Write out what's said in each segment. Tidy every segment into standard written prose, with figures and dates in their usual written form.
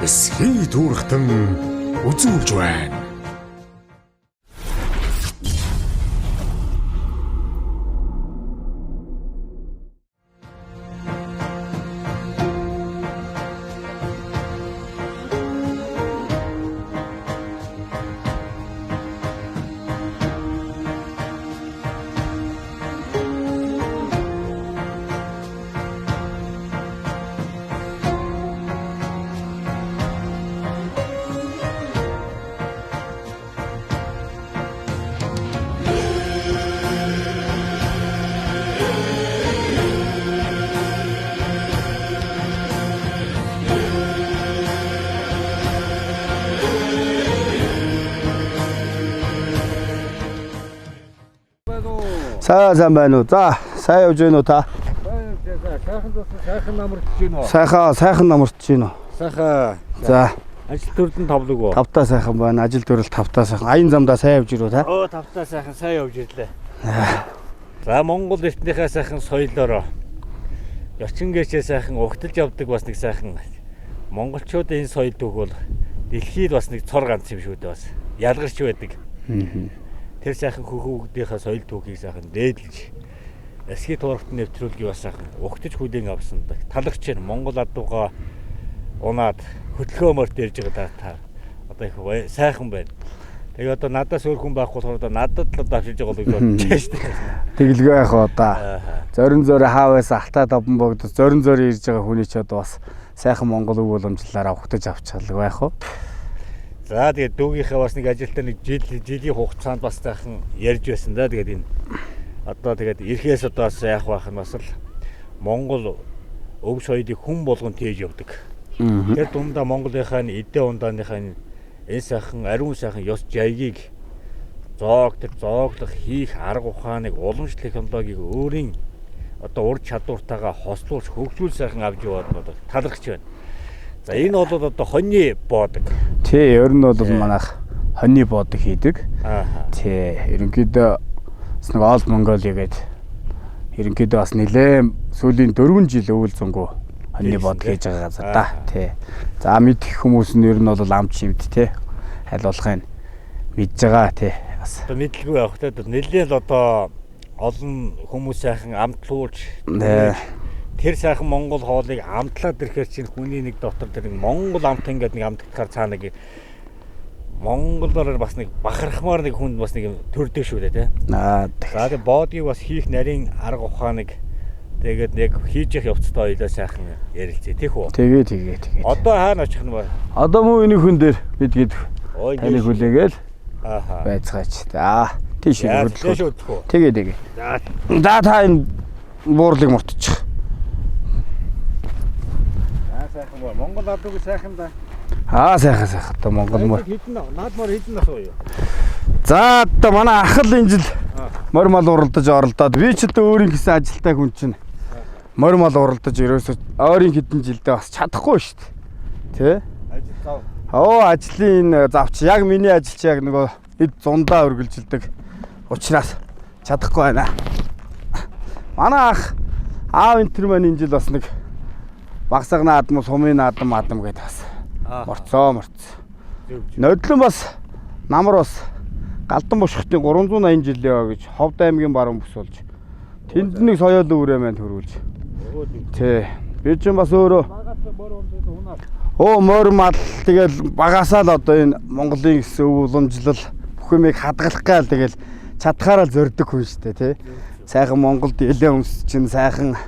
Эсхий түүрхтэн үзүүлж байна. Сайн сайн байна уу? За, сайн явж байна уу та? Сайхан зогсон, сайхан намарч гин үү? Сайхан сайхан намарч байна уу? Сайхан. За, Ажил төрөлд тавлаг уу? тавтаа сайхан байна. Ажил төрөл тавтаа сайхан. Аян замдаа сайн явж ирүү та? Оо, тавтаа сайхан сайн явж ирлээ. За, Монгол эртнийхээ сайхан соёлоороо ёчин гэчээ сайхан угталж явдаг бас нэг сайхан монголчуудын энэ соёл түүх бол дэлхийд бас нэг цор ганц юм шүү дээ бас. Ялгарч байдаг. Тэр сайхан хөхөвгдийнхээ соёл түүхийг сайхан дээдлж эсхий туурахт нэвтрүүлгийг бас сайхан угтаж хүлээн авсан. Таларч байна. Монгол адууга унаад хөдөлгөөн морт ирж байгаа та одоо их сайхан байна. Тэгээ одоо надаас өөр хүн байхгүй болохоор одоо надад л одоо авчирж байгаа л гэж бодож байна шүү дээ. Тэгэлгүй яах вэ одоо? Зорин зорь хааваас алтаа даван богд зорин зорь ирж байгаа хүний ч одоо бас сайхан монгол үг боломжлолаараа угтаж авчихлаг байх уу? За, тэгээд дүүгийнхээ бас нэг ажилтаа нэг жил жилийн хугацаанд бас сайхан ярьж байсан да. Тэгээд энэ одоо тэгээд эрхээс одоо бас яах байх нь бас л Монгол өв соёлыг хүн болгон тээж явдаг. Тэр дундаа Монголынхаа эдээ ундааныхаа энэ сайхан ариун сайхан ёс жаягийг зоог тэр зооглох хийх арга ухааныг уламжлал технологиг өөрийн одоо ур чадвартайгаа хослуулж хөгжүүл сайхан авч яваад нь бол талархаж байна. За, энэ бол одоо хоньны боодог. Тий, ер нь бол манайх хоньны боодог хийдэг. Тий, ерөнхийдөө бас нэг Old Mongolia гэдэг ерөнхийдөө бас нэлээд сүүлийн 4 жил өвөл зөнгөө хоньны бод хийж байгаа газар да. Тий. За, мэдэх хүмүүс нь ер нь бол амт шимт тий. Аль болохыг мэдж байгаа тий. Бас. Одоо мэдлгүй явах тий. Нэлээд л одоо олон хүмүүс сайхан амтлуулж тэр сайхан монгол хоолыг амтлаад ирэхээр чинь хүний нэг дотор тэр нэг монгол амт ингээд нэг амтгахаар цаана нэг монголоор бас нэг бахархмаар нэг хүнд бас нэг юм төрдөг шүү дээ тий. За, тэгээ боодгийг бас хийх нарийн арга ухааныг тэгээд яг хийж явах явцдаа ойлоо сайхан ярилцъя тийх үү? Тэгээ тэгээ тэгээ. Одоо хаана очих нь бэ? Одоо мөн энэ хүн дээр бид гээд таныг хүлээгээл байцгаач. За, тийш хөдлөх. Тэгээ тэгээ. За, та энэ буурлыг муртчих. За, сайхан боо. Монгол адууг сайхан да. Аа, сайхан сайхан. Одоо монгол мөр. Хэдэн наад мор хэдэн нас уу? За, одоо манай ах л энэ жил морь мал уралдаж оролдоод би ч одоо өөрийн гэсэн ажилтай хүн чинь морь мал уралдаж ерөөсөө ойрын хэдэн жилдээ бас чадахгүй шүү дээ. Тэ? Ажил зав. Оо, ажлын энэ завч яг миний ажил чи яг нөгөө эд зундаа үргэлжилдэг учраас чадахгүй байна. Манай ах аав энэ төр маань энэ жил бас нэг багсаг наадам, сумын наадам адам гэдэг бас морцоо. Нодлон бас намар бас Галдан бушгтын 380 жилийн гэж Ховд аймгийн баруун бүс болж тэнд нэг соёол үрээ маань төрүүлж. Тий. Би ч бас өөрөө оо морь мал тэгэл багасаа л одоо энэ Монголын гэсэн өв уламжлал бүх юмыг хадгалах гаал тэгэл чадхаараа л зорддог хүн шүү дээ тий. Сайхан Монголд элээ өмс чинь сайхан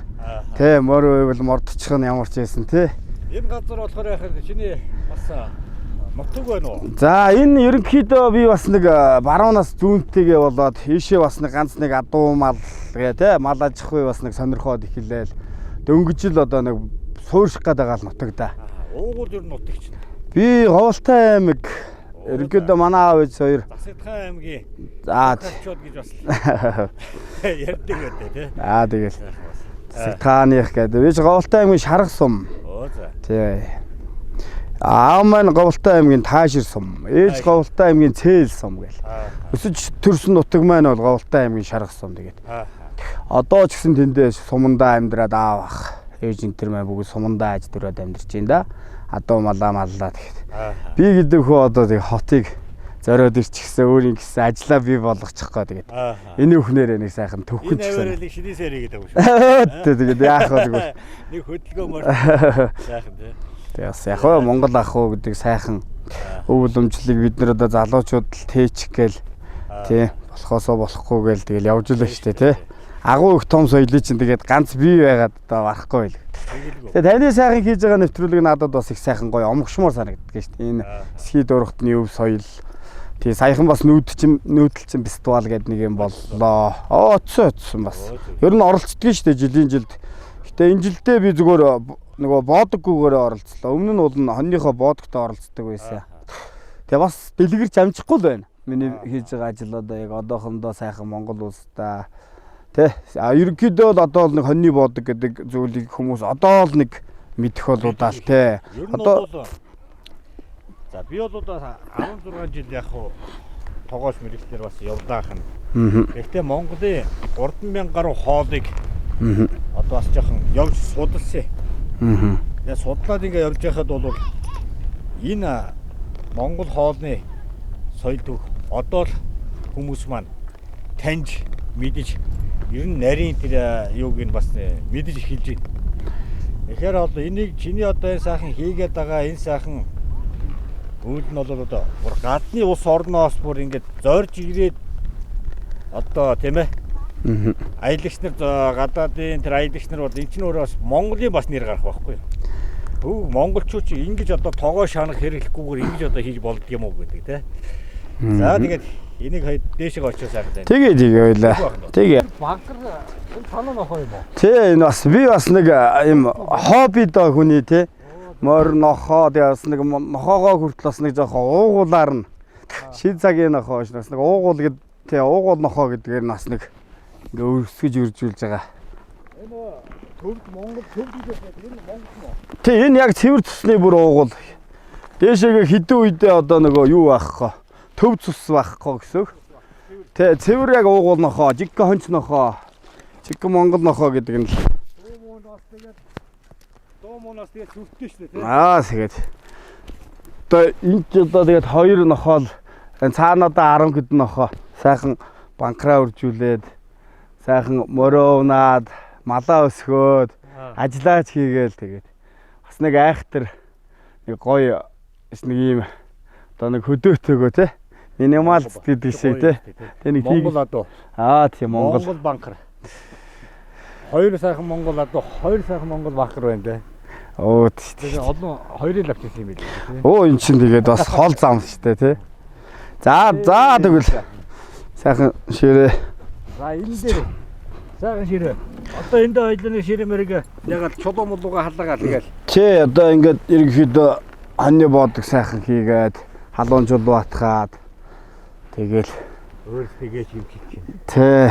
тий морь байвал мордчих нь ямар ч байсан тий. Энэ газар болохоор яхаа чиний бас нутаг байна уу? За, энэ ерөнхийдөө би бас нэг баруунаас зүүнтэйгээ болоод ийшээ бас нэг ганц нэг адуу мал гэ тэ мал аж ахуй бас нэг сонирхоод эхэлээл дөнгөжл одоо нэг суурших гээд байгаа л нутаг да. Уугуул ер нь нутаг чинь. Би Ховолтой аймаг ерөнхийдөө манай аав ээж хоёр Засагдхан аймгийн за чууд гэж бас ярьдаг байдаг тий. Аа, тэгэл Засагдхааных гэдэг. Би ч Ховолтой аймгийн Шарга сум. Оо, за. Тий. Аав маань Говьлтай аймгийн Таашир сум, ээж Говьлтай аймгийн Цээл сум гэл. Өсөж төрсөн нутаг маань бол Говьлтай аймгийн Шарга сум тэгээд. Одоо ч гэсэн тэндээ сумандаа амьдраад аав ах. Ээж энэ төр маань бүгд сумандаа аж төрөөд амьдарч байна да. Адуу малаа маллаа тэгэхэд. Би гэдэг хөө одоо тэг хотыг зориод ирчихсэн, өөрийн гэсэн ажлаа бий болгочих гоо тэгээд. Энэ өхнөрөө нэг сайхан төвхөн Энэ ч гэсэн. аваараа шиний сэрэ гэдэг юм шүү. Тэгээд яах вэ тэгвэл. Нэг хөдөлгөөн мөр сайхан тий. Тэгээ бас яг хөө Монгол ах уу гэдэг сайхан өв уламжлалыг бид нар одоо залуучууд л тээчих гээл тий болохоосоо болохгүй гээл тэгэл явж л штэ тий. Агуу их том соёлыг чинь тэгээд ганц бий байгаад одоо барахгүй байл. Тэгээ таны сайхан хийж байгаа нэвтрүүлэг надад бас их сайхан гоё омгшмоор санагддаг штэ. Энэ ски дурахтны өв соёл тий саяхан бас нүүдэлчин фестивал гэдэг нэг юм боллоо. Оо очсон бас. Ер нь оролцдгийг штэ жилийн жилд. Гэтэ энэ жилдээ би зүгээр нөгөө боодоггүйгээр оролцлоо. Өмнө нь бол хоньныхоо боодогтой оролцдог байсан. Тэгээ бас дэлгэрч амжихгүй л байна. Миний хийж байгаа ажил одоо яг одоохондоо сайхан Монгол улстай тий. А ерөнхийдөө бол одоо л нэг хоньны боодог гэдэг зүйлийг хүмүүс одоо л нэг мэдэх болоо л тий. Одоо за би бол одоо 16 жил яг хуу тогоош мэрэгчлэр бас явлаа хань. Гэхдээ Монголын 3000 гаруй хоолыг одоо бас жоохон явж судалсан. Тэгээ судлаад ингээ явж байхад бол энэ Монгол хоолны соёл түүх одоо л хүмүүс маань таньж мэдэж ер нь нарийн тэр юуг нь бас мэдэж эхэлж байна. Тэгэхээр бол энийг чиний одоо энэ сайхан хийгээд байгаа энэ сайхан үйл нь бол одоо бүр гадны улс орноос бүр ингээд зорж ирээд одоо тийм ээ аялагч нар гадаадын тэр аялагч нар бол эн чинь өөрөө бас Монголын бас нэр гарах байхгүй юу? Хөв монголчууд чи ингэж одоо тогоо шанах хэрэглэхгүйгээр ингэж одоо хийж болдго юм уу гэдэг тий. За тэгээд энийг хоёр дээшээ очиж сайхан. Тэгээ тэгээ байлаа. Тэгээ. Баггар энэ санаа нохоо юм уу? Тий энэ бас би бас нэг юм хобби доо хүний тий. Морь нохоо тэгээ бас нэг нохоогоо хүртэл бас нэг жоохон уугуулаар нь шин цагийн нохоо ш бас нэг уугуул гэд тий уугуул нохоо гэдгээр нь бас нэг ингээ өрсгөж үржүүлж байгаа. Энэ төвд Монгол төвд гэж байна. Энэ Монгол юм уу? Тий энэ яг цэвэр цусны бүр уугуул. Дээшээгээ хідэн үедээ одоо нөгөө юу байхгүй төв цус байхгүй гэсэн үг. Тий цэвэр яг уугуул нохоо, жиггэн хонч нохоо, жиггэн Монгол нохоо гэдэг нь л. Дуу муунаас тэгээд сүртэй шүү дээ тий. Аа тэгээд. Одоо энэ ч одоо тэгээд хоёр нохоо л цаана одоо 10 хэдэн нохоо сайхан банкраа үржүүлээд сайхан морио унаад малаа өсгөөд ажиллаач хийгээл тэгээд бас нэг айхтар нэг гоё нэг ийм одоо нэг хөдөөтэйгөө тий минимал гэдэг шиг тий. Тэг нэг Монгол адуу. Аа тий Монгол. Монгол банкар. Хоёр сайхан Монгол адуу, хоёр сайхан Монгол банкар байна те. Оо тий. Тэгээ олон хоёрыг л авчихсан юм билээ тий. Оо эн чинь тэгээд бас хол зам шүү дээ тий. За за тэгвэл сайхан ширээ. За энэ дээр сайхан ширээ. Одоо энд хоёлын ширээ мэрэг ягаад чулуу мулууга халаагаа тэгэл. Тий одоо ингээд ерөнхийдөө хоньны боодог сайхан хийгээд халуун чулуу атгаад тэгэл Өөрсдөө юм чинь. Тий.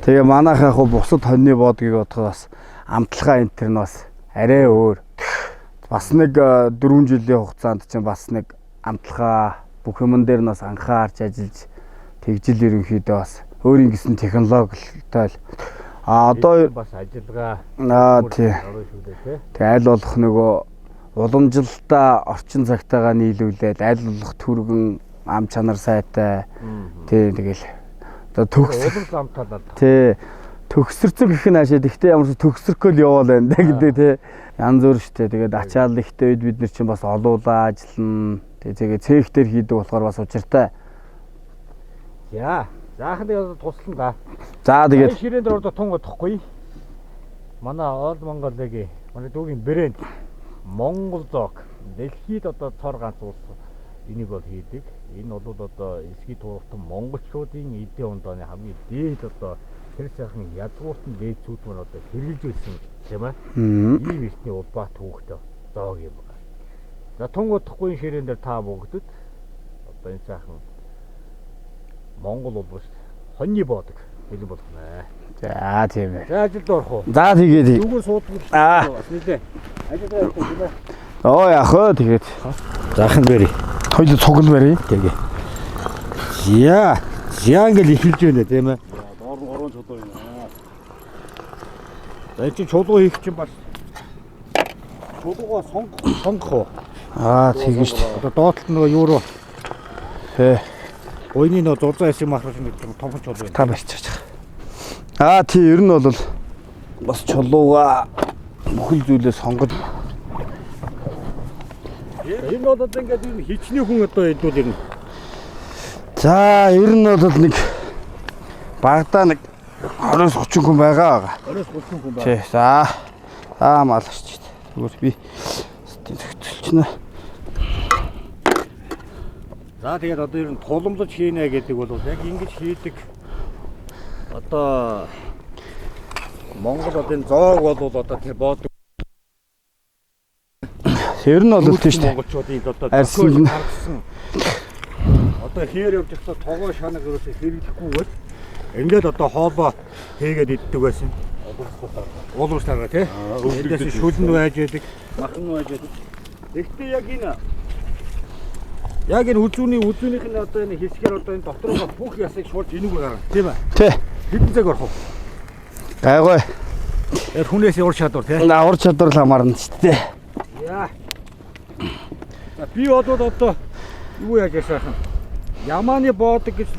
Тэгээ манайх яг хуу бусад хоньны боодгийг бодоход бас амталгаа энэ төр нь бас арай өөр. Бас нэг 4 жилийн хугацаанд чинь бас нэг амталгаа бүх юмн дээр нь бас анхаарч ажиллаж тэгжил ерөнхийдөө бас өөрийн гэсэн технологитой л а одоо бас ажиллагаа аа тий. Тэг аль болох нөгөө уламжлалтаа орчин цагтаагаа нийлүүлээд аль болох түргэн ам чанар сайтай тий тэгэл одоо төгс амталаад тий төгсөрцөн гэх нь хаашаа тэгтээ ямар ч төгсөрхөл яваал байна да гэдэг тий янз бүр штэ тэгээд ачаал ихтэй үед бид нар чинь бас олуулаа ажиллана тий тэгээ цех дээр хийдэг болохоор бас учиртай. За заахын тэгээд туслана да. За тэгээд ширээн дээр одоо тун удахгүй. Манай Ол Монголыг манай дүүгийн брэнд Монгол зог дэлхийд одоо цор ганц улс энийг бол хийдэг. Энэ бол одоо эсхий тууртан монголчуудын эдийн ундооны хамгийн дээд одоо тэр сайхан язгууртан дээд цүүд маань одоо хэрэгжилж байсан тийм ээ. Ийм эртний улбаа түүхтэй зоог юм байна. За тун удахгүй ширээн дээр та бүгдэд одоо энэ сайхан Монгол улбас хоньны боодог бэлэн болох нэ. За тийм ээ. За ажилд орох уу? За тэгээд. Зүгээр суудаг. Аа. Бас нэлээ. Ажилд орох уу тийм ээ. Оо яах вэ тэгээд. Заахын бэрий. Хоёул цугл барь. Тэгээ. Яа, яа ингээл эхэлж байна тийм ээ. Доор нь 3 чулуу юм. За чи чулуу хийх чинь бас Чулуугаа сонгох уу? Аа тэгэн шүү дээ. Одоо доотлолт нөгөө юу руу? Тэ. Гойны нөгөө зузаан хэсэг махруулах нэг томхон чулуу. Та барьчих. Аа тий ер нь бол бас чулуугаа бүхэл зүйлээ сонгож. Энэ бол одоо ингээд энэ хичнээн хүн одоо идвэл ер нь. За ер нь бол нэг багадаа нэг 20-30 хүн байгаа. 20-30 хүн байна. Тий. За. За малч. Тэгвэл би зөгцөлчнө. За тэгээд одоо ер нь тулгамлаж хийнэ гэдэг бол яг ингэж хийдэг. Одоо Монгол одоо энэ зоог бол одоо тэр боодог. Ер нь бол тийм шүү дээ. Монголчуудын одоо арьсан гаргасан. Одоо хээр явж байхдаа тогоо шанаг ерөөсөө хэрэглэхгүйгээр ингээд одоо хоолоо хийгээд иддэг байсан. Уулуус тарга тий. Эндээс шүлэн байж яадаг, махан байж яадаг. Гэхдээ яг энэ үзүүнийх нь одоо энэ хэсгээр одоо энэ доторх бүх ясыг шуулж энэгүй гарна. Тийм ээ. Тий. Хэдэн цаг орох вэ? Гайгүй. Яг хүнээс ур чадвар тий. Ур чадвар л хамаарна шүү дээ. Яа. За би бодвол одоо юу яаж яасан? Ямааны боодог гэж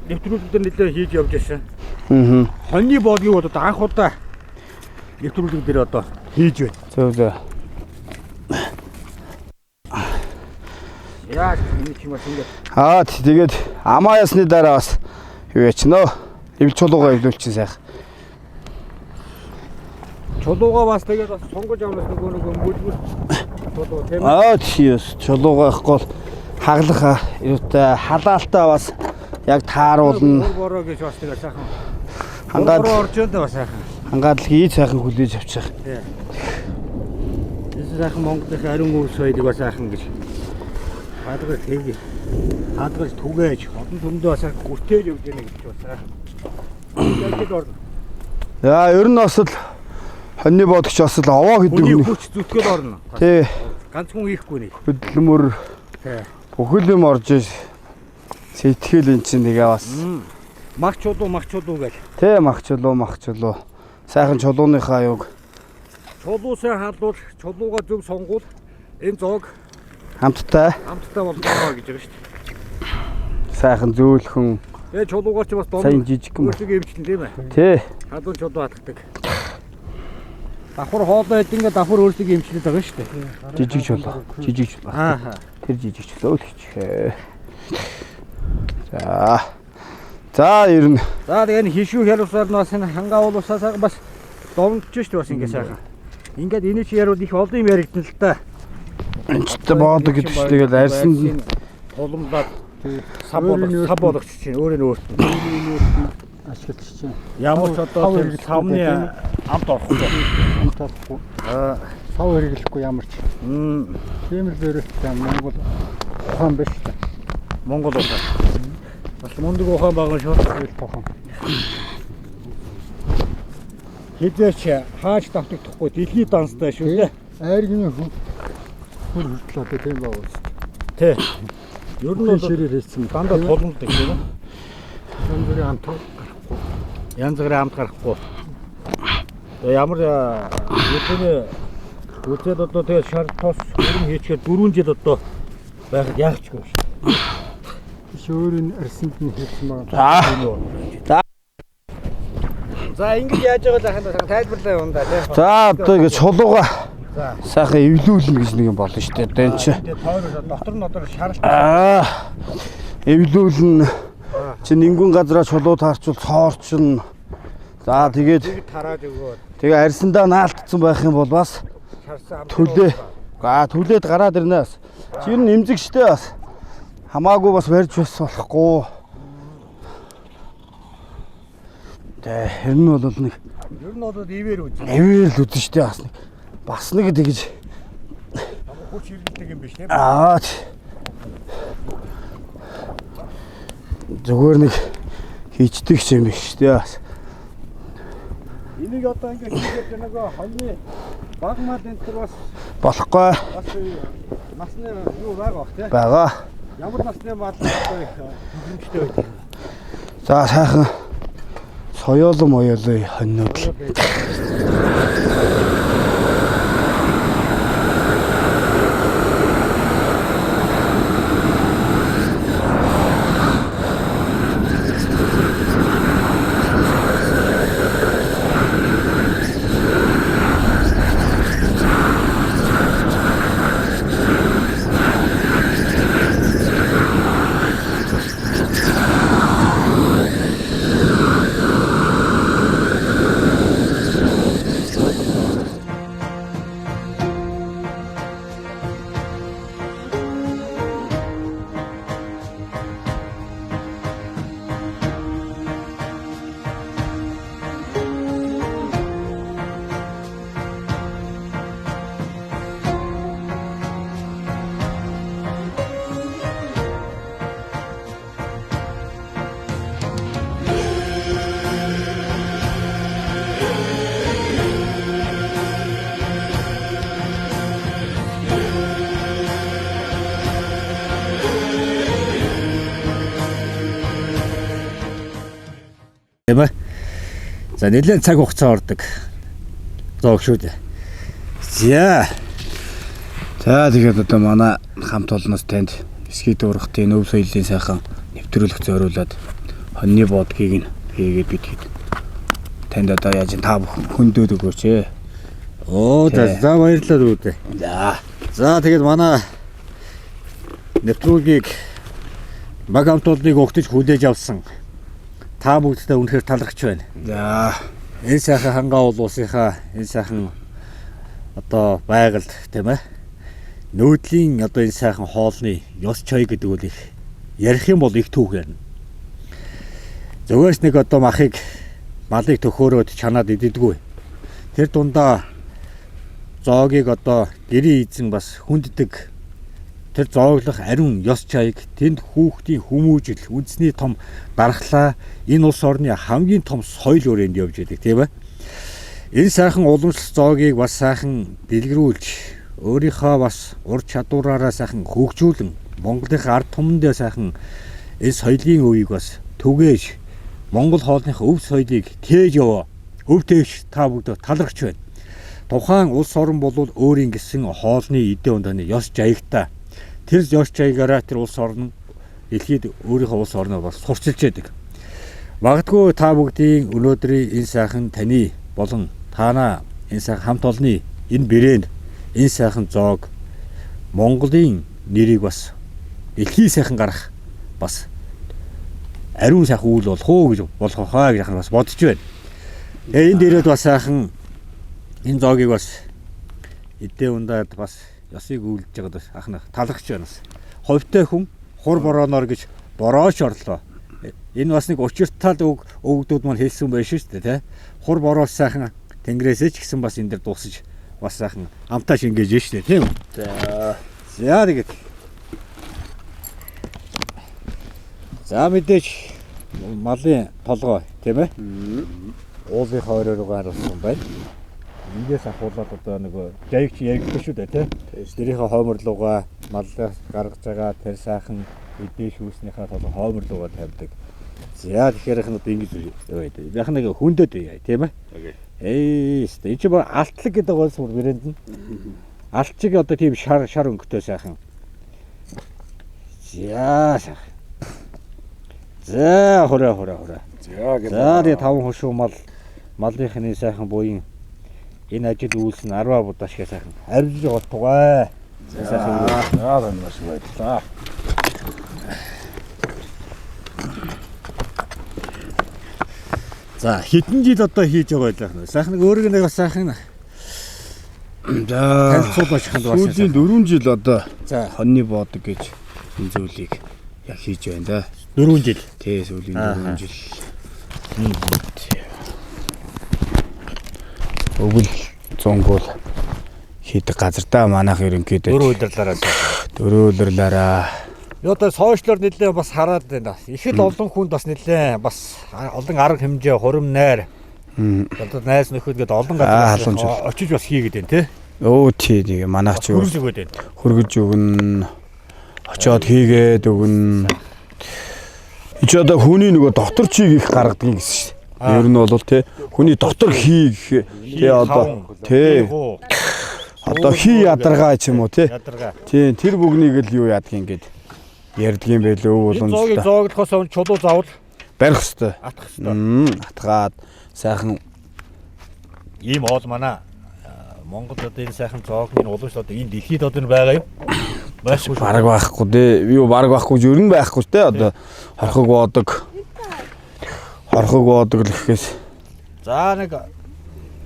нэвтрүүлэг дээр нэлээд хийж явж байсан. Аа. Хоньны боодгийг бол одоо анх удаа нэвтрүүлэг дээр одоо хийж байна. Зөв зөв. Яа, энэ ч юм бас ингэ. Аа тэгээд амаа ясны дараа бас юу ячнөө? Ивл чулуугаа ивлүүлчин сайхан. Чулуугаа бас тэгээд бас сонгож авнаас нөгөө мөлмөр чулуу тийм ээ. Аа тийс чулуугаа ихгүй бол хаглах юутай халаалтаа бас яг тааруулна. Бороо гэж бас тэгээд сайхан. Хангаад бороо орж өндөө бас сайхан. Хангаад л хийж сайхан хүлээж авчих. Тий. Энэ сайхан Монголын ариун өвс байдаг бас сайхан гэж. Хадгалж тэг. Хадгалж түгээж олон төмдөө бас гүртэл явж гэнэ гэж бас сайхан. Яг орно. Яа, ер нь бас л хоньны бодогч бас л овоо гэдэг хүн хүч зүтгэл орно. Тий. Ганц хүн хийхгүй нэг. Хөдөлмөр. Тий. Бүхэл юм орж иш. Сэтгэл эн чинь нэгэ бас. Мах чулуу гэл. Тий, мах чулуу. Сайхан чулууныхаа юг. Чулуу сайн халуул, чулуугаа зөв сонгуул энэ зоог хамттай болгоно гэж байгаа шүү дээ. Сайхан зөөлхөн. Тэгээ чулуугаар чи бас сайн жижиг юм. Өөрсдөө эмчлэн тийм ээ. Тий. Халуун чулуу хатгадаг. Давхар хоолой идэнгээ давхар өөрсдөө эмчлээд байгаа шүү дээ. Жижиг чулуу. Жижиг чулуу. Аа. Тэр жижиг чулуу л хийчихээ. За. За ер нь. За тэгээ энэ хишүү хялуусаар нь бас энэ хангаа уулуусаа бас домдож шүү дээ бас ингэ сайхан. Ингээд энийг чи яриул их олон юм яригдана л та. Энэ ч боодог гэдэг чинь тэгэл арьсан тулмлаад сав болгоч чинь өөрөө өөртөө ашиглаж чинь. Ямар ч одоо тэр савны амт орохгүй. Амт орохгүй. Аа сав хэрэглэхгүй ямар ч. Тийм л зөрүүтэй Монгол ухаан биш үү? Монгол ухаан. Бас мундаг ухаан байгаа шүү. Ухаан. Хизээч хаач давтагдахгүй дэлхийд данстай шүү дээ. Айргийн хөр хүртэл одоо тийм байгаа шүү. Тий. Ер нь бол ширээр хийсэн. Дандаа тулгамддаг тийм үү? Янз бүрийн амт гарахгүй. Янз бүрийн амт гарахгүй. Тэгээ ямар юуны үзээд одоо тэгээ шар тос өрн хийчихээр 4 жил одоо байхад яах ч юм шүү. Биш өөр нь арьсанд нь хийсэн байгаа. За. За ингэж яаж байгаа л ахын тайлбарлаа юм да тий. За одоо ингэ чулууга сайхан эвлүүлнэ гэж нэг юм болно шүү дээ. Одоо энэ чи тэгээ дотор нь одоо шаралт. Аа. Эвлүүлнэ. Чи нингүн газраа чулуу таарчвал цоорчно. За тэгээд тарааж өгөөд. Тэгээ арьсандаа наалтцсан байх юм бол бас төлөө. Аа түлээд гараад ирнэ бас. Чи ер нь эмзэг штэ бас. Хамаагүй бас барьж бас болохгүй. Тэ ер нь бол нэг ер нь бол ивэр үз. Ивэр л үз штэ бас нэг. Бас нэг тэгж хүч хэрэглэдэг юм биш тийм. Аа. Зүгээр нэг хийчдэг юм биш штэ бас. Энийг одоо ингэ хийгээд нөгөө хоньны баг мал энэ төр бас болохгүй. Бас насны юу байгаа бах тий. Байгаа. Ямар насны мал одоо их хөнгөмжтэй байдаг. За сайхан соёолон моёолын хоньнууд. Тийм ээ. За нэлээд цаг хугацаа ордог. Зоог шүү дээ. За. За тэгээд одоо манай хамт олноос танд ски дуурахтын өв соёлын сайхан нэвтрүүлэг зориулаад хоньны боодгийг нь хийгээд бид хэд танд одоо яаж та бүхэн хөндөд өгөөч ээ. Оо за за баярлалаа дүү дээ. За. За тэгээд манай нэвтрүүлгийг баг хамт олныг өгтөж хүлээж авсан та бүгдтэй үнэхээр талархаж байна. За. Энэ сайхан хангаа улсынхаа энэ сайхан одоо байгальд тийм ээ нүүдлийн одоо энэ сайхан хоолны ёс чой гэдэг үл их ярих юм бол их түүх ярина. Зүгээс нэг одоо махыг малыг төхөөрөөд чанаад идэгдэггүй. Тэр дундаа зоогийг одоо гэрийн эзэн бас хүнддэг тэр зооглох ариун ёс чаяг тэнд хүүхдийн хүмүүжил үндэсний том дархлаа энэ улс орны хамгийн том соёл өрөөнд явж байдаг тийм ээ. Энэ сайхан уламжлалт зоогийг бас сайхан дэлгэрүүлж өөрийнхөө бас ур чадвараараа сайхан хөгжүүлэн Монголынхаа ард түмэндээ сайхан энэ соёлын өвийг бас түгээж Монгол хоолныхаа өв соёлыг тээж яваа. Өв тээгч та бүгд талархаж байна. Тухайн улс орн бол өөрийн гэсэн хоолны эдээ ундааны ёс жаягтай. Тэр ёс жаягаараа тэр улс орн дэлхийд өөрийнхөө улс орноо бас сурчилж яадаг. Магадгүй та бүгдийн өнөөдрийн энэ сайхан таны болон танаа энэ сайхан хамт олонны энэ брэнд энэ сайхан зоог Монголын нэрийг бас дэлхий сайхан гарах бас ариун сайхан үйл болох уу гэж болох хаа гэж бас бодож байна. Тэгээ энд ирээд бас сайхан энэ зоогийг бас эдээ ундаад бас ёсыг үйлдэж байгаад бас ахна талархаж байна бас. Хувьтай хүн хур борооноор гэж борооч орлоо. Энэ бас нэг учиртай үг өвгдүүд маань хэлсэн байх шүү дээ, тэ. Хур бороос сайхан тэнгэрээсээ ч гэсэн бас энэ дэр дуусаж бас сайхан амтаа шингээж шүү дээ, тийм үү? За. За тэгээд. За мэдээж малын толгой, тийм ээ? Уулын хойроо руу гарсан байна. Эндээс ахуулаад одоо нөгөө жаягч яригдсан шүү дээ, тийм. Дэрийнхээ хойморлуугаа маллаас гаргаж байгаа тэр сайхан эдээ шүүснийхээ толгой хойморлуугаа тавьдаг. За тэгэхээр их нь одоо ингэж байдаг. Яг нэг хүндэд яа, тийм ээ. Эй, өстой. Энэ чинь бүр алтлаг гэдэг гоос бүр брэнд нь. Алтчиг одоо тийм шар шар өнгөтэй сайхан. За сайхан. За хураа хураа хураа. За гэдэг. За тэгээ таван хошуу мал малынхны сайхан буян энэ ажил үйлс нь 10 будаа шиг сайхан арилж болтугай. Сайхан. За танд маш их баярлалаа. За хэдэн жил одоо хийж байгаа байлаа нэ. Сайхан нэг өөрөг нэг бас сайхан За. танилцуулаач ханд бас. Сүүлийн 4 жил одоо За хоньны боодог гэж энэ зүйлийг яг хийж байна да. 4 жил. Тэ сүүлийн Ааха. 4 жил. Өвөл зунгуул хийдэг газар да манайх ерөнхийдөө. Дөрөв удирлаараа. Дөрөв удирлаараа. Юу одоо сошиалор нэлээ бас хараад байна. Их л олон хүнд бас нэлээ бас олон арга хэмжээ, хурим найр. Одоо найз нөхөд гээд олон газар халамж. очиж бас хийгээд байна тий. Өө тий тэгээ манайх чи Хөргөж өгөөд байна. хөргөж өгнө. Очоод хийгээд өгнө. Энд чи одоо хүний нөгөө дотор чиг их гаргадаг гэсэн шүү дээ. Ер нь бол тий хүний дотор хий гэх тий одоо тий одоо хий ядаргаа ч юм уу тий. Ядаргаа. Тий тэр бүгнийг л юу яадаг ингээд ярьдаг юм байлээ өв Энэ зоогийг уламжлалаа. зооглохоос өмнө чулуу заавал Барих хэвээр. атах хэвээр. Атгаад сайхан Ийм оол манай Монгол одоо энэ сайхан зоогны уламжлал одоо энэ дэлхийд одоо энэ байгаа юм. Байхгүй шүү. бараг байхгүй дээ. Юу бараг байхгүй ч ер нь байхгүй ч те одоо хорхог боодог. Хорхог боодог л гэхээс За нэг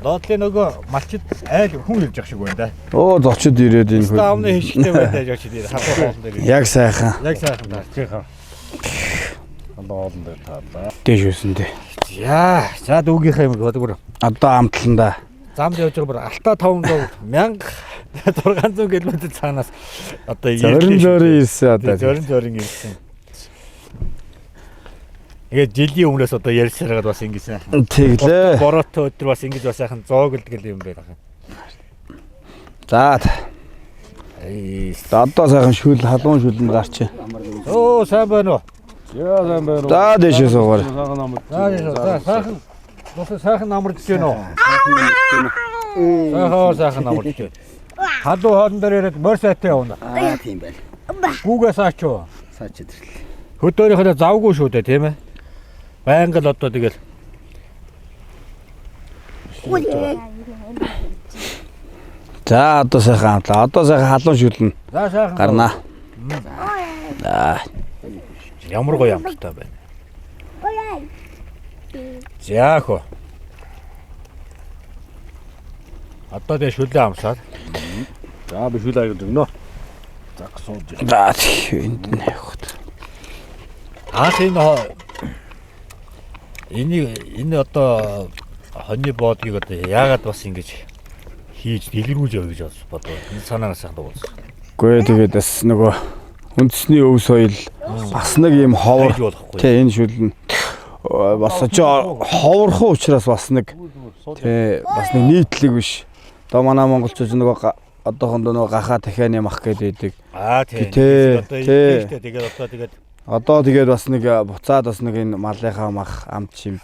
лоодлын нөгөө малчид айл хүн ирж явах шиг байна да. Оо зочид ирээд энэ Ста амны хишгтэй байна даа жаач дээр хатуу хоолн дээр. Яг сайхан Яг сайхан даа. Халуун хоолн дээр таалаа. дээш үсэн дээ. За, за дүүгийнхээ юм бүр Одоо амтландаа. замд явж байгаа бүр Алтаа 500 1600 км цаанаас одоо Зорин зорин ирсэн одоо. Зорин зорин ирсэн. Тэгээд жилийн өмнөөс одоо ярьсараад бас ингэж сайхан. Тэглээ. Бороотой өдөр бас ингэж бас сайхан зооглдог юм байна. За. Эй. За одоо сайхан шүл халуун шүлэнд гарч. Оо сайн байна уу? Яа сайн байна уу? За дэшээ суугаар. Сайхан амарч. За сайхан бас сайхан амарч гэнэ үү? Сайхан сайхан амарч гэнэ. Халуун хоолн дээр ирээд морь сайтай явна. Аа тийм байна. Гүүгээ саач уу? Саач идэрлээ. Хөдөөрийнхөө завгүй шүү дээ, тийм ээ. Байнга л одоо тэгэл За одоо сайхан амтлаа. Одоо сайхан халуун шүлэн за сайхан гарнаа. За Ямар гоё амттай байна. За хөө. Одоо тэгээ шүлээ амсаад. За би шүл аяг өгнө. За сууж. за энд нь явах. Анх энэ энийг энэ одоо хоньны боодгийг одоо яагаад бас ингэж хийж дэлгэрүүлж явъя гэж бодоо. Энэ санаанаас сайхан дуулсан. Гүй тэгээд бас нөгөө үндэсний өв соёл бас нэг юм ховор Хайж болохгүй. тий энэ шүлэн бас очоо ховорхон учраас бас нэг тий бас нэг нийтлэг биш. Одоо манай монголчууд нөгөө одоохондоо нөгөө гахаа дахианы мах гэдэг байдаг. Аа тий. Тий, Одоо тий. энэ шүү дээ. Тэгээд одоо тэгээд Одоо тэгээд бас нэг буцаад бас нэг энэ малынхаа мах амт шимт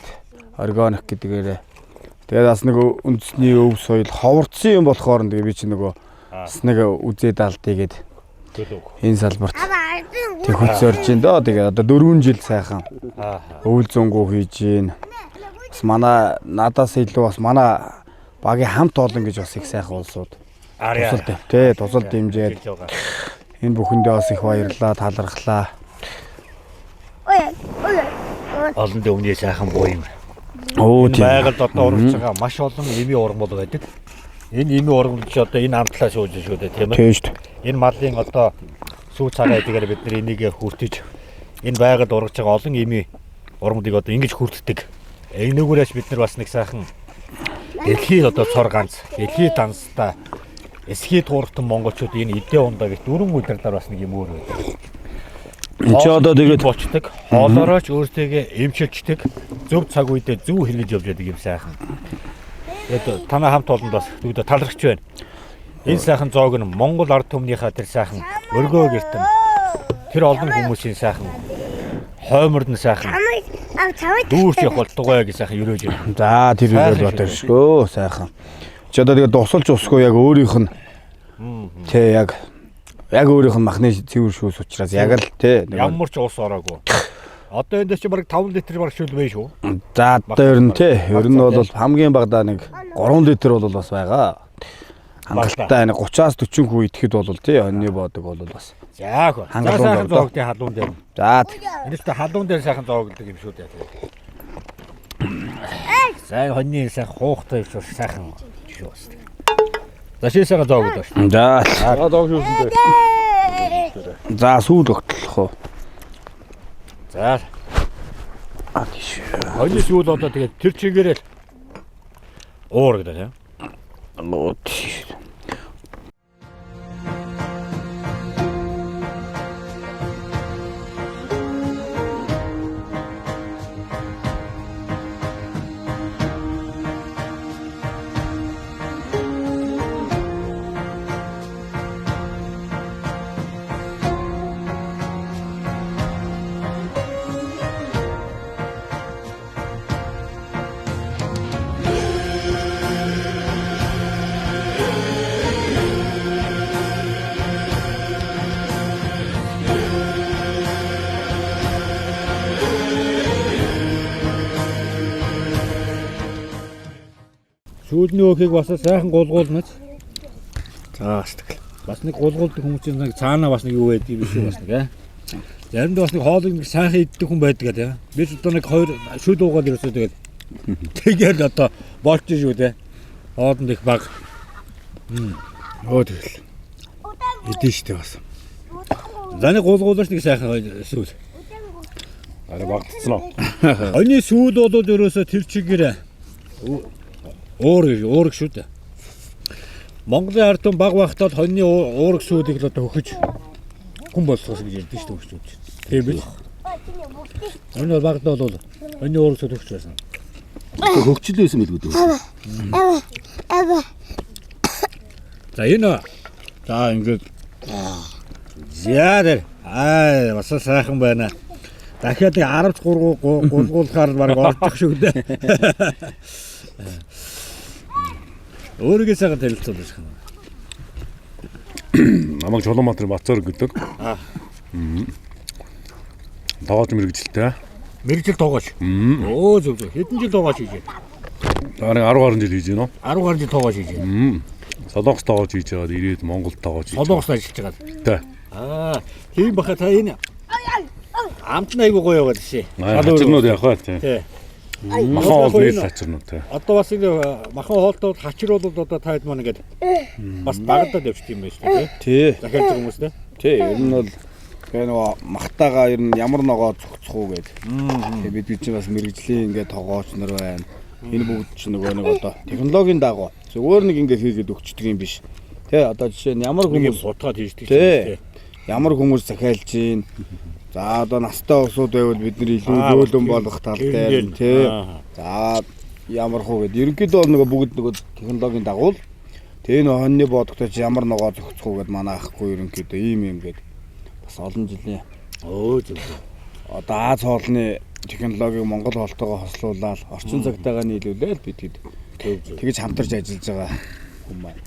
органик гэдгээрээ тэгээд бас нэг үндэсний өв соёл ховорцсон юм болохоор нь тэгээ би чи нөгөө бас нэг үзээд алдъя гэд төлөв. энэ салбарт тэг хөлс орж ин дөө. Тэгээд одоо 4 жил сайхан Аа. өвөл зөнгөө хийж гин. Бас манай надаас илүү бас манай багийн хамт олон гэж бас их сайхан улсууд Арья. тусал тий тусал дэмжээд энэ бүхэндээ бас их баярлалаа талархлаа. Олон дэвний сайхан буу юм. Өө Энэ тийм. байгальд одоо урагч байгаа маш олон эмийн ургамал байдаг. Энэ эмийн ургамал чи одоо энэ амтлаа сууж шүү дээ, тийм ээ. Тийм шүү дээ. Энэ малын одоо сүү цагаа эдгээр бид нар энийг хүртэж энэ байгальд урагч байгаа олон эмийн ургамлыг одоо ингэж хүртдэг. Энэгүүрээс бид нар бас нэг сайхан дэлхийд одоо цор ганц, дэлхийд данстай эсхий тууртан монголчууд энэ эдээ ундаа гэж дөрвөн удирдлаар бас нэг юм өөр байдаг. Энд чи одоо тэгээд болчдөг, хоолоороо ч өөрсдөө эмчилждэг, зөв цаг үедээ зөв хэрэгж явж байдаг юм сайхан. Тэгээд танай хамт олонд бас дүүдэ талархч байна. Энэ сайхан зоог нь Монгол ард түмнийхээ тэр сайхан өргөө гэртэн тэр олон хүмүүсийн сайхан хойморд нь сайхан дүүрч явах болтугай гэж сайхан өрөөж байна. За тэр Сайхан үйл бод шүү. тэршгөө сайхан. Чи одоо тэгээд дусалж усгүй яг өөрийнх нь тий яг яг өөрийнх нь махны цэвэр шүүс учраас яг л тий нэг Ямар ч ус ороогүй. Одоо энд чи бараг 5 литр бараг шүл байна шүү. за одоо ер нь тий ер нь бол хамгийн багадаа нэг 3 литр бол бас байгаа. Хангалттай нэг 30-аас 40 хүү идэхэд бол тий онны бодог бол бас. За хөө. За Хангалуун сайхан дордоо. зоогдын халуун дээр. За Энэ ч халуун дээр сайхан зоогддог юм шүү дээ. За энэ хоньны сайхан хуухтай шүү сайхан шүү бас. За шээ сайхан зоогдоо шүү. за За зоог шүүлсэн дээ. за сүүл өгтлөх үү. За А тийш. хоньны сүүл одоо тэгээд тэр чигээрээ л уур гэдэг тийм. Лоо тийш. Сүүлний өөхийг бас сайхан гулгуулнаж. За сэтгэл. Бас нэг гулгуулдаг хүмүүсийн нэг цаанаа бас нэг юу байдаг юм биш үү бас нэг аа. Заримдаа бас нэг хоолыг нэг сайхан иддэг хүн байдаг тийм. Би ч одоо нэг хоёр шүд уугаад ирсэн тэгээд тэгэл одоо болж шүү дээ. Хоолнд их баг. Өө тэгэл. Идэн штэ бас. За нэг гулгуулж нэг сайхан сүүл. Арай багтцсан уу? Оны сүүл бол ерөөсө тэр чигээр уураг уураг шүү дээ. Монголын ард түмэн баг байхдаа л хоньны уураг сүүлийг л одоо хөхөж хүн болгох гэж ярьдэн шүү дээ хөгчүүд. Тийм биз? Энэ бол багтаа бол хоньны уураг сүүл хөгч байсан. Хөгжил байсан билүү дээ. За энэ за ингээд за тэр аа бас сайхан байна. Дахиад 10 3 гулгуулахаар баг орчих шүү дээ. Өөрийгөө сайхан танилцуулж байна. Намайг Чулуунбаатар Бацөр гэдэг. Тоогооч мэргэжилтэй. Мэргэжил тоогооч. Өө зөв зөв. Хэдэн жил тоогооч хийж байна? За нэг 10 гаруй жил хийж байна уу? 10 гаруй жил тоогооч хийж байна. Солонгос тоогооч хийж байгаад ирээд Монгол тоогооч хийж. Солонгост ажиллаж байгаа. Тэ. Аа, тийм баха та энэ амт нь айгуу гоё яваад шээ. Хачирнууд явах бай тий. Тий. Махан хоол нийл хачирнууд тий. Одоо бас энэ махан хоолтой хачир бол одоо та хэд маань ингээд бас дагдаад явчих юм байна шүү дээ Тий. Захиалж байгаа хүмүүс тий. Тий, ер нь бол тэгээ нөгөө махтагаа ер нь ямар ногоо зохицох уу гэдэг. Тэгээ бид чинь бас мэрэгжлийн ингээд тогооч нар байна. Энэ бүгд чинь нөгөө нэг одоо технологийн дагуу зүгээр нэг ингээд хийгээд өгчдөг юм биш. Тэ одоо жишээ нь ямар хүмүүс сутгаад хийждэг чинь ямар хүмүүс захиалж гин. За одоо настай улсууд байвал бид нэр илүү зөөлөн болгох тал дээр тий. За ямар хуу гэд ерөнхийдөө бол нөгөө бүгд нөгөө технологийн дагуу л тэгээ нөгөө хоньны боодогтой чи ямар ногоо зохицох уу гэд манай ахгүй ерөнхийдөө ийм юм гэд бас олон жилийн өө зөв. Одоо Аз хоолны технологиг Монгол хоолтойгоо хослуулаад орчин цагтаагаа нийлүүлээл бид хэд тэгж хамтарч ажиллаж байгаа хүн маань.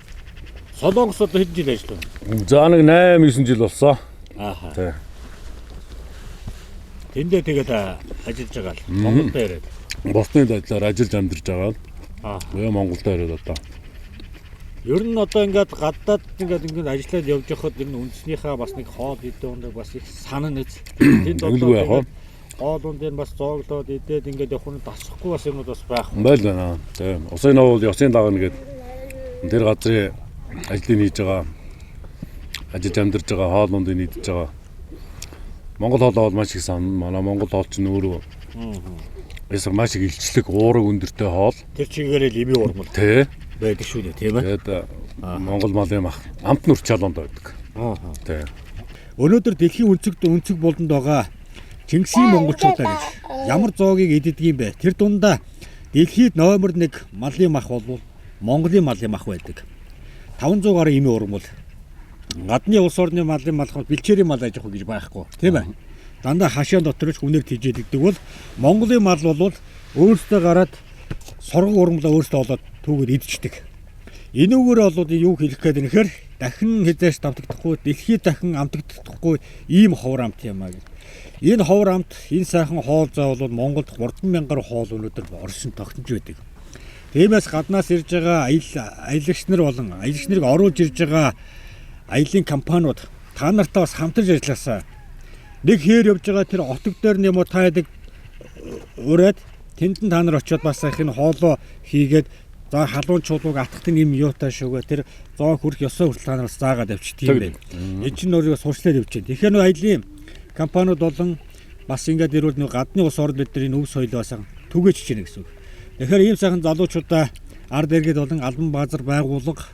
Солонгос одоо хэдэн жил ажиллав? За нэг 8 9 жил болсон. Ааха. Тий. Тэндээ тэгээд ажиллаж байгаа л Монголд ирээд. Босны байдлаар ажиллаж амьдарч байгаа л. Аа. Тэгээ Монголд ирээд одоо. Ер нь одоо ингээд гадаад ингээд ажиллаад явж байхад ер нь үндснийхээ бас нэг хоол идэх ундаг бас их санан нэз. Тэнд одоо хоол ундыг бас зооглоод идээд ингээд явах нь дасахгүй бас юмуд бас байх. Байл байна. Тийм. Усын новол ёсын дагна гээд тэр газрын ажлыг хийж байгаа, ажиллаж амьдарч байгаа, хоол ундыг идэж байгаа. Монгол хоол бол маш их санана. Манай Монгол хоол чинь өөрөө эсэх маш их илчлэг, уураг өндөртэй хоол. Тэр чигээрээ л эмийн урмал. Тий. Байдаг шүү дээ, тийм ээ. Тэгээд Монгол малын мах амт нүрч чалуунд байдаг. Тий. Өнөөдөр дэлхийн өнцөг буланд байгаа Чингисийн монголчуудаа гэж ямар зоогийг иддэг юм бэ? Тэр дундаа дэлхийд номер 1 малын мах бол Монголын малын мах байдаг. 500 гаруй эмийн урмал. Гадны улс орны малын малх бэлчээрийн мал аж ахуй гэж байхгүй, тийм ээ. Дандаа хашаан дотор ч хүнээр тижээлэгдэг бол Монголын мал бол өөрсдөө гараад соргог урмлаа өөрсдөө олоод түүгээр идчихдэг. Энүүгээр бол юу хэлэх гээд байна гэхээр дахин хизээш давтагдахгүй, дэлхийд дахин амтагдахгүй ийм ховор амт юм а гэж. Энэ ховор амт, энэ сайхан хоол зай бол Монголд 3000 гаруй хоол өнөөдөр оршин тогтнож байдаг. Тиймээс гаднаас ирж байгаа аялагч нар болон аялагч нарыг оруулж ирж байгаа аялын компаниуд та нартай бас хамтарч ажилласаа. Нэг хээр явж байгаа тэр отог дээр нь юм уу та хэд ураад тэнд нь та нар очиод бас сайхан хоолоо хийгээд за халуун чулууг атгах нь юм юутай шүүгээ тэр зоо хүрх ёсоо хүртэл та нар бас заагаад явчихдаг юм байна. Энд чинь өөрийгөө сурчлаад явж байна. Тэгэхээр нөө аялын компаниуд болон бас ингээд ирвэл нөө гадны улс орнд бид нар энэ өв соёлоо сайхан түгээч чинь гэсэн үг. Тэгэхээр ийм сайхан залуучуудаа ард иргэд болон албан баазар байгууллага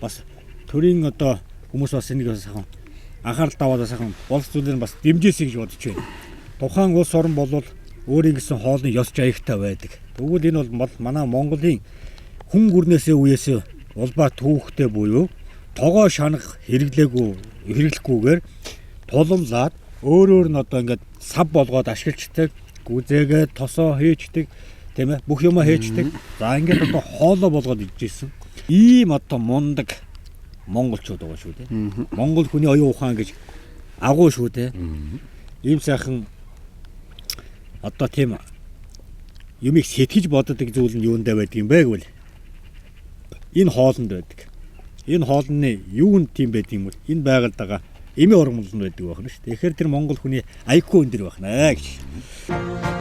бас төрийн одоо хүмүүс бас энийг сайхан анхаарал тавиад сайхан болох зүйлээр бас дэмжээсэй гэж бодож байна. Тухайн улс орн болвол өөрийн гэсэн хоолны ёс жаягтай байдаг. Тэгвэл энэ бол манай Монголын хүн гүрнээсээ үеэсээ улбаа түүхтэй буюу тогоо шанах хэрэглэхгүйгээр тулумлаад өөрөөр нь одоо ингээд сав болгоод ашиглаждаг, гүзээгээ тосоо хийждэг, тийм ээ, бүх юмаа хийждэг. За ингээд одоо хоолоо болгоод идчихсэн. Ийм одоо мундаг монголчууд байгаа шүү дээ. Монгол хүний оюун ухаан гэж агуу шүү дээ. Ийм сайхан одоо тийм юмыг сэтгэж боддог зүйл нь юундаа байдаг юм бэ гэвэл энэ хоолнд байдаг. Энэ хоолны юунд тийм байдаг юм бол энэ байгальд байгаа эмийн ургамал нь байдаг байх нь шүү. Тэгэхээр тэр монгол хүний IQ өндөр байх нэ гэж.